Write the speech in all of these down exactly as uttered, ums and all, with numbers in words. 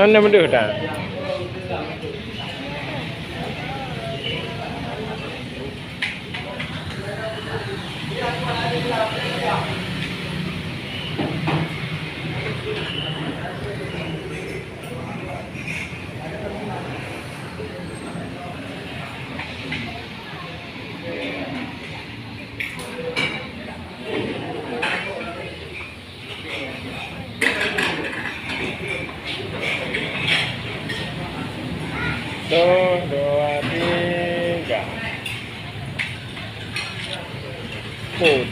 Hana meudeuh dah. Satu, dua, tiga. Put.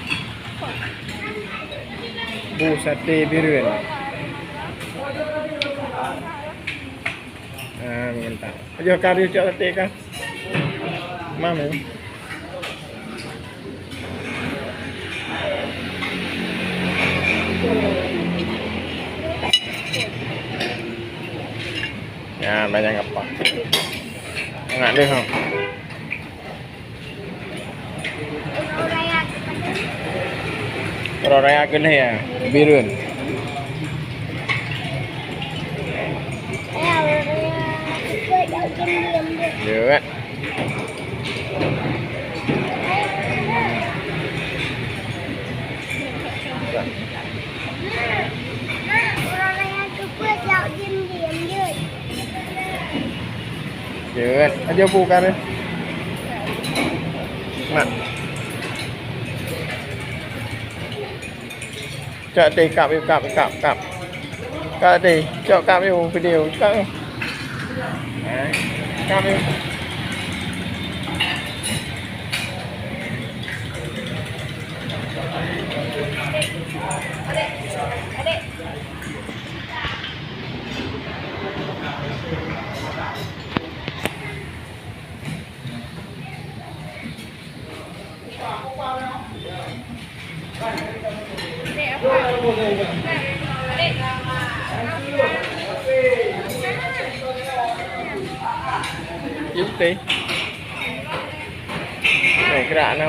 Bu sate Bireuen. Ah, mantap. Ayo kari cok sate ka. Mam ya. Ya, banyak apa? Enak deh, ha. Uroe raya keunoe ya, Bireuen. Ya. Jeuet, aja buka deh. Mak. Cok deh, kap yuk, kap, kap, kap. Kap deh, cok kap yuk, video, kap yuk. Eh, kap yuk. Yuk teh. Nè, gerak nè.